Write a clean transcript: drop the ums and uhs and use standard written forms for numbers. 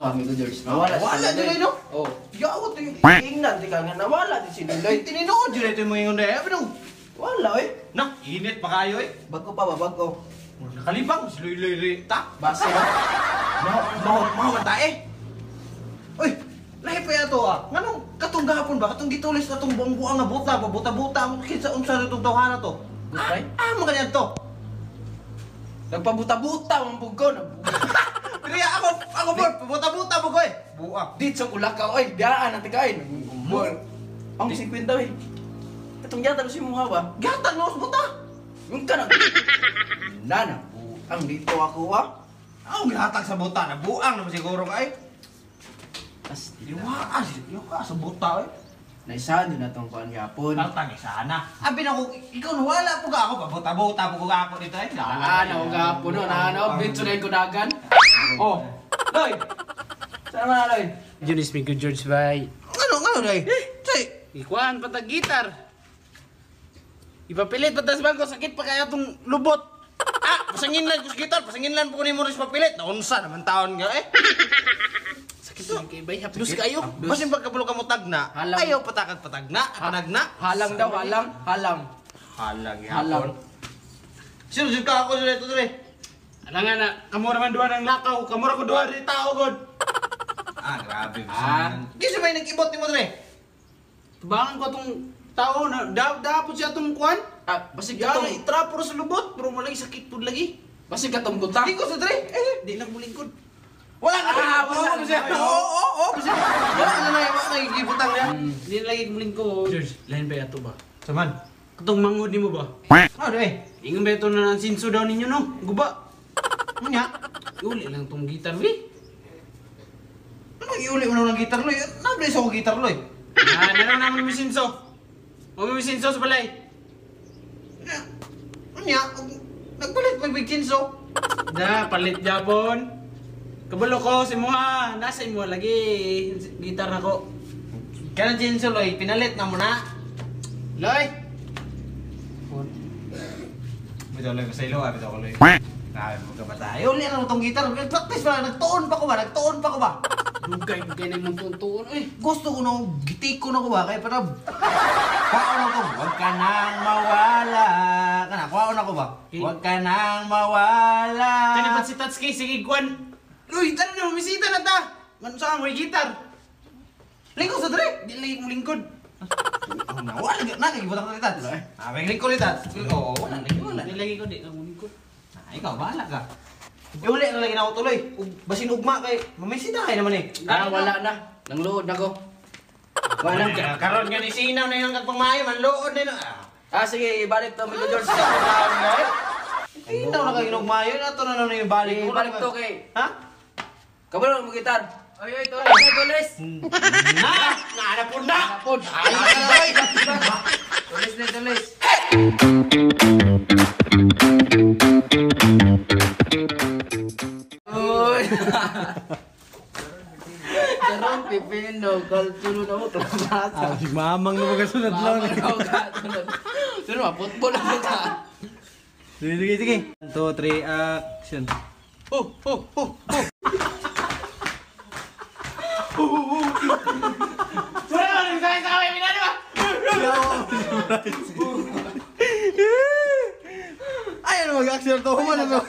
Amigo George, nawala si Wala Duloy. dili, no? Oh. Yawa to yung Ingnan di ka nga nawala di si Duloy. Tininood yun ito yung mga ingon na eh. Pero, Wala eh. na, init pa kayo eh. Bago pa ba bago? Nakalibang, si Luy Luy Luy. Ta, Base ba? Maho man ta eh. Uy, lahi pa yato ah. Nganong katong gahapon ba? Katong gitulis na tong buang buang nga buta ba? Buta-buta mo kinsa unsa na itong tawhana to. Goodbye. Ah, mo ganyan to. Nagpabuta-buta man pug ko. Pero ya, ako po, buta-buta mo ko eh. Buang. Dito sa ulakaw oy, biyaan na tagay. Gumbol. Ang 50 eh. Katong yata si mo ba? Gatag na buta. Yung ka na. Nana, ang dito ako ah. Ako gihatag sa buta na buang naman siguro ka eh. As Liwa, liwa sa buta eh. Naisahan din na tong kuan gapon. Partang sana. Abi na ko, ikaw nawala po ka ako, pabuta-buta po ka ako dito eh. Ah, na gapon no, na na bitso na yung kudagan. Oh, Loy. Saan na Loy? Junis Miko George bay. Ano, day? Say, Ikuan patag gitar. Ipapilit patas bangko sakit pa kaya tong lubot. Ah, pasangin lang ko sa gitar, pasangin lang po ko ni Morris papilit. Naunsa naman taon nga eh. Sakit lang kay bay haplos kayo. Basin pagkabulo ka mo tagna, Halang. ayaw patakag patagna, panagna. Halang daw, halang, halang. Halang Halang. Sino jud ka ako dito dire? Ala nga na, kamura man duha ng lakaw, kamura ko duha ri tao god. Ah, grabe. Ah. Kinsa may nag-ibot nimo dire? Tubangan ko tong tao na dapot siya tong kuan. Ah, basig Ya katong itrapo ra sa lubot, pero malagi sakit pud lagi. basig katong buta. Di ko sa dire. Eh, Di na mulingkod. wala ka. Ah, wala Oo, na. Oo, oo, oo. Wala na na, wala na gibutang niya. Di na lagi mulingkod. George, lain ba yato ba? Saman. Katong manghod nimo ba? Ah, dire. Ingon ba ito na ang sinso daw ninyo no? Guba. Unya. Uli lang tong gitar wi. Ano iuli mo na ng gitar loy? Nablis ako gitar loy. Ah, naroon naman may sinso. Huwag may sinso sa balay. Unya, nagpalit may big kinso. Da, palit Japon. Kabalo ko si Muha. Nasa imo lagi gitar nako. Kanang jinso loy, pinalit na mo na. Loy. Bitaw loy ko sa ilo, ah, bitaw ko loy. Grabe mo ka ba tayo? Uli na tong gitar. Practice pa, nagtuon pa ko ba? Nagtuon pa ko ba? Dugay dugay na imong tuon oy. Gusto ko nung gitik ko na ko ba? Kaya para Kwaon ako, huwag ka nang mawala. Kana, kwaon ako ba? Huwag ka nang mawala. Kani pa si Tatsuki sige kuan. Uy, tara na misita na ta. Ngano sa mo gitar? Lingkod sa dre. Di lagi mong lingkod. Ako na, wala na, nagibutang ko ni Tats. Ah, may lingkod ni Tats. Oo, wala na, wala. Di lagi ko di ka mong lingkod. Ah, ikaw, bahala ka. Eh, uli na lagi na ako tuloy. Basin ugma kay, mamisita kayo naman eh. Ah, wala na. Nangluod na ko. Wala na. Karon nga ni sinaw na yung kagpangmayo, manlood na yun. Ah, sige, ibalik to Amigo George. Sinaw na kayo inugmayo, nato na naman yung balik. Ibalik to kay. Ha? Kabalo mo gitar. Oy, oy, tulis, tulis. Na! Naanapon na! Hapon. Ay, ay, Tulis na, tulis. Uy. Karon pipino, kaltulo na mo klabasa. Mamang na magasunod Mama na ka. Sunod ma football ako ka. Sige, sige, sige. 1, 2, 3, action. Oh, oh, oh, oh. Wala ka nang sa sa minano ba? Ay, ano mag-action to? Humano to?